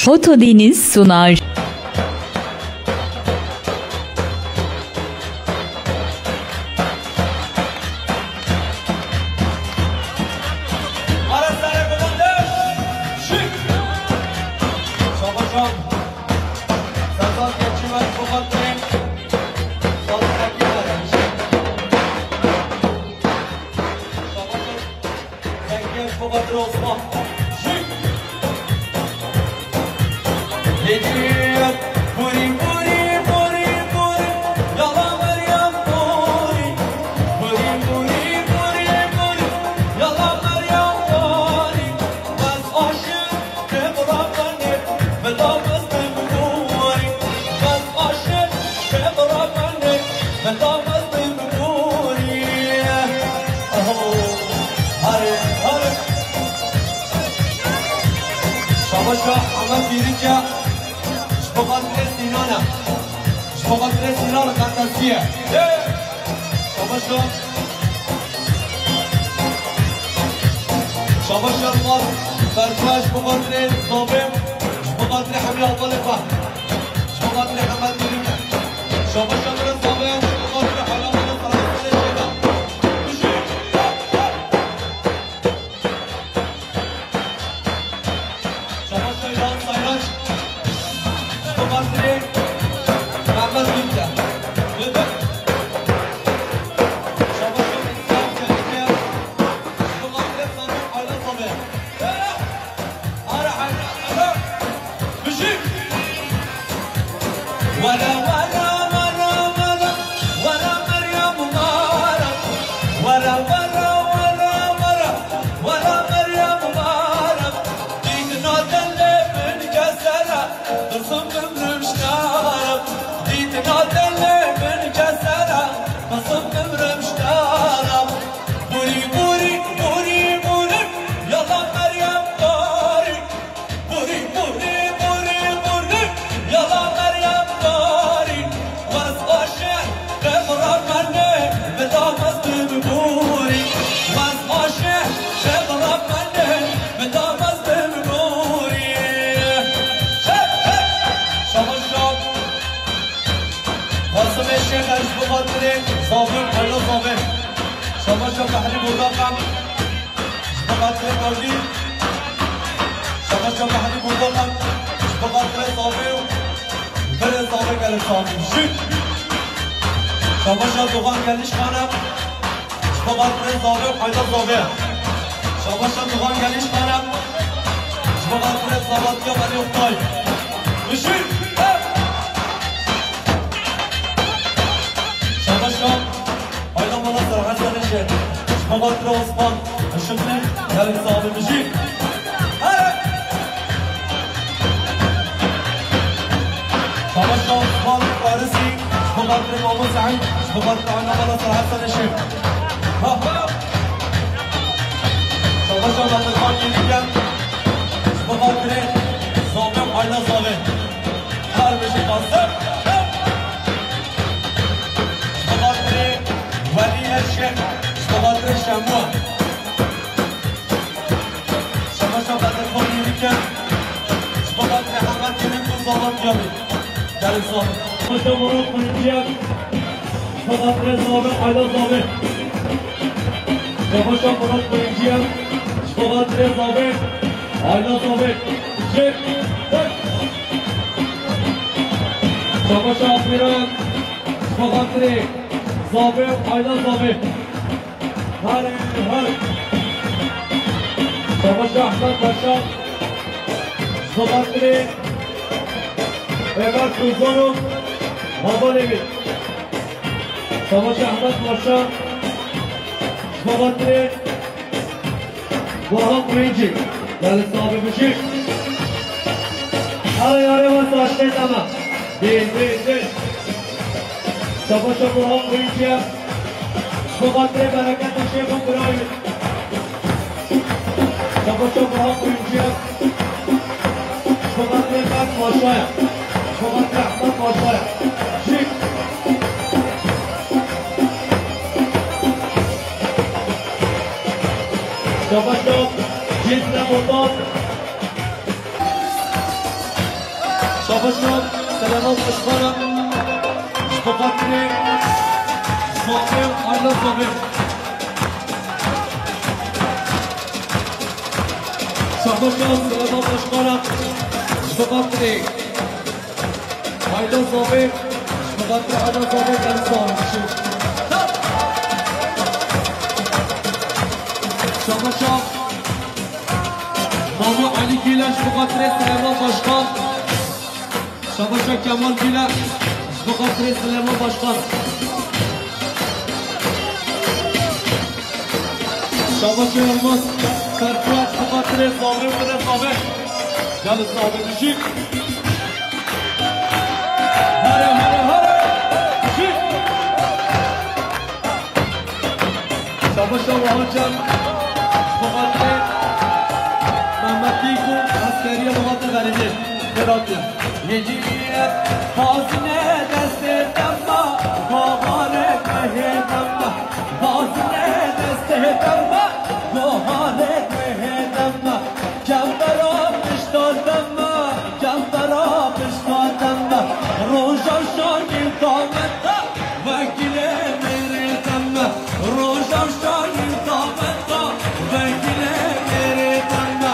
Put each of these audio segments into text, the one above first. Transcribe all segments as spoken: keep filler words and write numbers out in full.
Otodeniz sunar. Şabaşa Hema Pîrike, ji bo xatirê Sînan e. Ji bo xatirê Sînan Qertesiye. Şabaşa. Şabaşa Yilmaz Berçaş, ji bo xatirê Zavê, ji bo xatirê Hemî Atalê xwe. Ji bo xatirê Hema Pîrike. Şabaşa Zavê, ji bo xatirê Hela Mala Serhesene Şêda. Bijî. Şabaşa Yilmaz Sayraç, ji bo xatirê Mehmet Gülce. Şabaşa Mehmet Gülce, ji bo xatirê Samir Ayla Samir. Ara, ara, ara. Bijî. Were, were, were, were, were Meryem were. Were, were, were, were, were Meryem were. Dîtina delê min kesere, qizim bimrim ji te re. Dîtina delê min kesere, qizim bimrim ji te re. Borî, borî, borî, borî, yala Meryem borî. Borî, borî, borî, borî, yala Meryem borî. Wez aşe, qebra mene, min da mez bi borî. Wez aşe, qebra mene, min da mez bi borî. Hey, hey! Şabaş şab. Qasım Eşek, ez ji bo xatirê Zavê, Ayla Zavê. Şabaş şab, Behrî Bordaqan. Ji bo xatirê Mewlî. Şabaşa Behrî Bordaqan. Ji bo xatirê Zavê û berê Zavê gelek sazî. Jî. Şabaşa Doğan Gelişxane. Ji bo xatirê Zavê û Ayda Zavê. Şabaşa Doğan Gelişxane. Ji bo xatirê Zavatiya Belê Oktay. Jî. Şabaşa Ayda Mala Serhesen Eşek. Ji bo xatirê Osman Işıklı, gelek sazî bijî. Here! Şabaşa Osman Farisî, ji bo xatirê Mamo Seîd, ji bo xatirê Ayda Mala Serhesen Eşek. Ha, ha! Şabaşa Batirxan Yenigen, ji bo xatirê Zavê, Ayda Zavê. Her bijî Qasim. Ji bo xatirê Welî Erşek, ji bo xatirê Şemo. Şabaşa Bedirxan Yeniken, ji bo xatirê Hemed Yeniken û Zavat Yavî. Gelek sazî. Şabaşa Murat Kuyumcuya, ji bo xatirê Zavê, Ayla Zavê. Şabaşa Murat Kuyumcuya, ji bo xatirê Zavê, Ayla Zavê. Jê. Şabaşa Apiran, ji bo xatirê Zavê, Ayla Zavê. Hare, hare. Şabaşa Ehmed Paşa, ji bo xatirê Ömer Kuzonov, Havalê min. Şabaşa Ehmed Paşa, ji bo xatirê Wahan Kuyucu, gelek sazî bijî. Hare yarê wes aşkê dema. Bin, bin, bin. Şabaşa Wahan Kuyucu. Ji bo xatirê bereketê şêx û birayê. Şabaşa Wahan Kuyucu. Ji bo xatirê Mert Paşa ye. Ji bo xatirê Ehmed Paşa ye. Jî. Şabaşa Cîsne Botan. Şabaşo Süleyman Başkan, ji bo xatirê Zobê, aile Zobê. Şabaşo Süleyman Başkan, ji bo xatirê aile Zobê, ji bo xatirê aile Zobê, em sağ olun. Şabaşo Mamo Elî Gîleş, ji bo xatirê Süleyman Başkan. Şabaşo Kemal Gîleş, ji bo xatirê Süleyman Başkan. Şabaşo Yılmaz Serfiya, ji bo xatirê Zobê û Zobê. Gel Zobê dijî. Here, here, here. Dijî. Şabaşo Wahan Can, ji bo xatirê Mehmetî ku eskeriya, ji bo xatirê xerîbê, xêr hatiye. Hêdî baz ne destê dema, baharê guhê dema. Baz ne destê dema, baharê guhê dema. Kembera pişta dema, kembera pişta dema. Roja şagîr daveta, vekilê mêrê dema. Roja şagîr daveta, vekilê mêrê dema.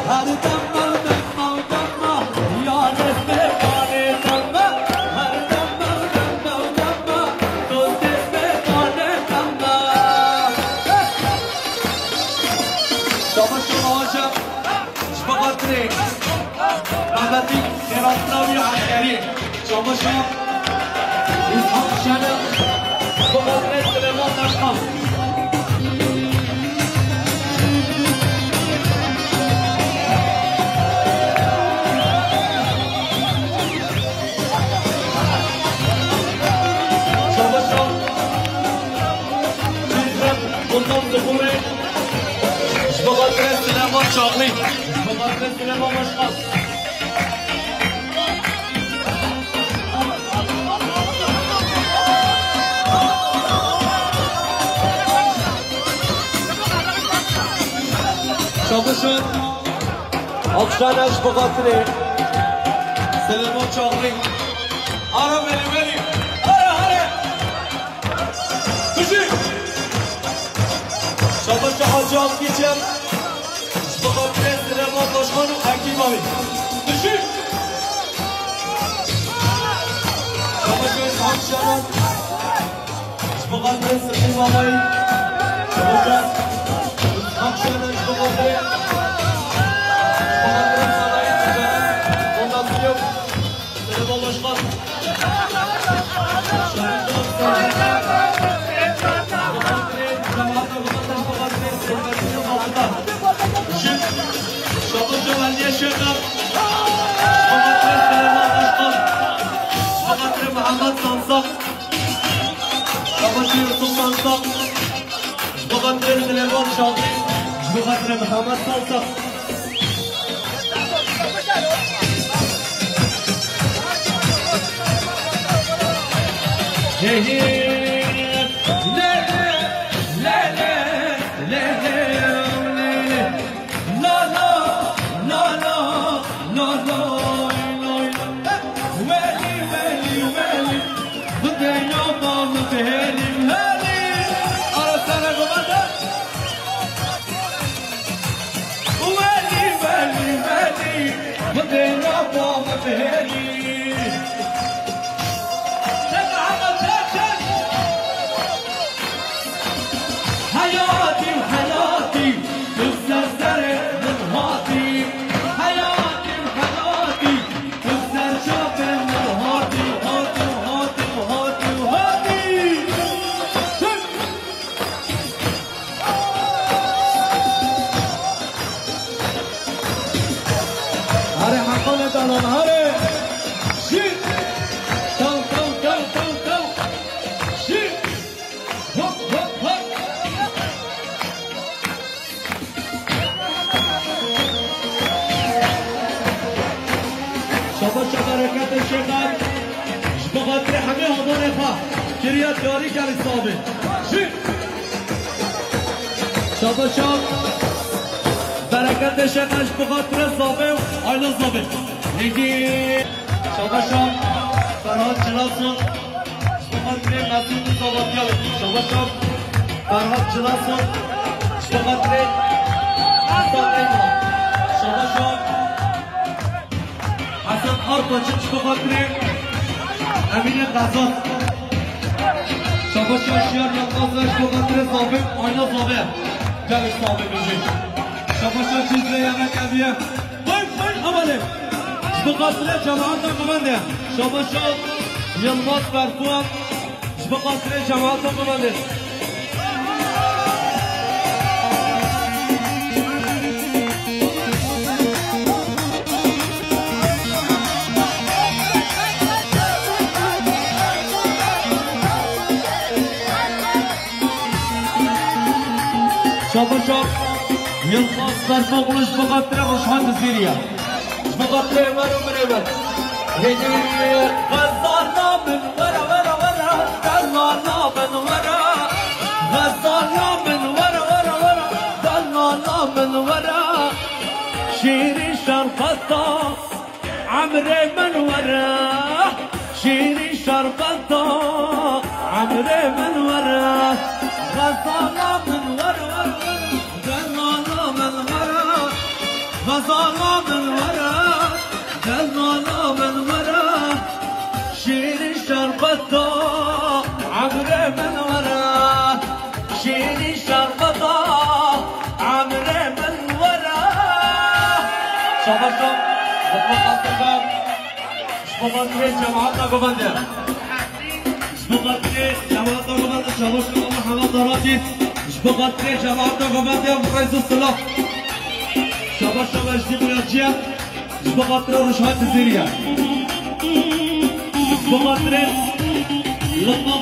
Her dema, dema, dema, ya destê banê dema. Her dema, dema, dema, dost destê banê dema. Şabaş Şabaş. Ji bo xatirê Mehmetî, xêrhatina wî eskerî, Çamaşa, Îshak Şener, ji bo xatirê Silêman Başkan. Çamaşa, Fîzet, Sultan Zibûrê, ji bo xatirê Silêman Çaxlî. Ji bo xatirê Silêman Başkan. Çamaşa, alkışlarla ji bo xatirê Silêman Çaxlî. Ara welî welî. Ara, ara. Tijî. Şabaş Hacı Akgüçer. Ji bo xatirê Silêman Başkan û ekîba wî. Tijî. Şabaş Hacı Şaban. Ji bo xatirê Silêman Babayî. Şabaş Hacı Şaban, ji bo xatirê, ji bo xatirê Salayê Ticaret Fondasyon. Selahattin Başkan. Şabaş Aliye Şeker. Şabaş Süleyman Başkan. Şabaş Muhammed Sansak. Şabaş Yusuf Sansak. Ji bo xatirê Silêman Şaxî, ji bo xatirê Mihemed Salsa. Hey, hey, le, le, le, le, le, le, le, le. La, la, la, la, la, la, la, la. Welî, welî, welî. Bi dêna ba min bihêlî, bihêlî. Ara sene gumada. Welî, welî, welî. Bi dêna ba min bihêlî. Çek Mihemed, çek, çek. Heyatî, heyatî, tu ser serê min hatî. Heyatî, heyatî, tu ser çavê min hatî, hatî, hatî, hatî, hatî. Here heqanê dalan, here. Jî. Taw, taw, taw, taw, taw. Jî. Hop, hop, hop. Şabaş, şabaş, bereketê şêxan. Ji bo xatirê hemê hadanê xwe kiriye diyarî gelî sabê. Jî. Şabaş, şabaş. Bereketê şêxan ji bo xatirê Zobê û aile Zobê. Hêdî. Şabaşa Ferhat Cilason, ji bo xatirê Mesûd Mustafa Diyar. Şabaşa Ferhat Cilason, ji bo xatirê Mustafa Diyar. Şabaşa Hesen Arpaçin, ji bo xatirê Emînê Qezan. Şabaşa Şiyar Yilmaz, ji bo xatirê Zabê, Ayna Zabê. Gelek Zabê bijî. Şabaşa Cizre yemek eviye. Vay, vay, amanê. Ji bo xatirê cemaeta Quvendê. Şabaşa Yilmaz Berfuan. Ji bo xatirê cemaeta Quvendê. Şabaşa Yilmaz Berfoğlu, ji bo xatirê Ruşhan Dizîriye. Ji bo xatirê Ömer û Mirêwet. Hêdî Xezala min were, were, were, delala min were. Xezala min were, were, were, delala min were. Şîrî şerbeta Emrê min were, şîrî şerbeta, emrê min were. Xezala min were, were, were, delala min were. Xezala min were, delala min were. Şîrî şerbeta, emrê min were. Şîrî şerbeta, emrê min were. Şabaş, şabaş. Ji bo xatirê cemaeta Govendê. Ji bo xatirê cemaeta Govendê, şabaş, şabaş, Mihemed Daratî. Ji bo xatirê cemaeta Govendê, rêz û silav. Şabaş, şabaş, ji bo ya ciya. Ji bo xatirê Ruşhat Dizîriye. Ji bo xatirê Luqman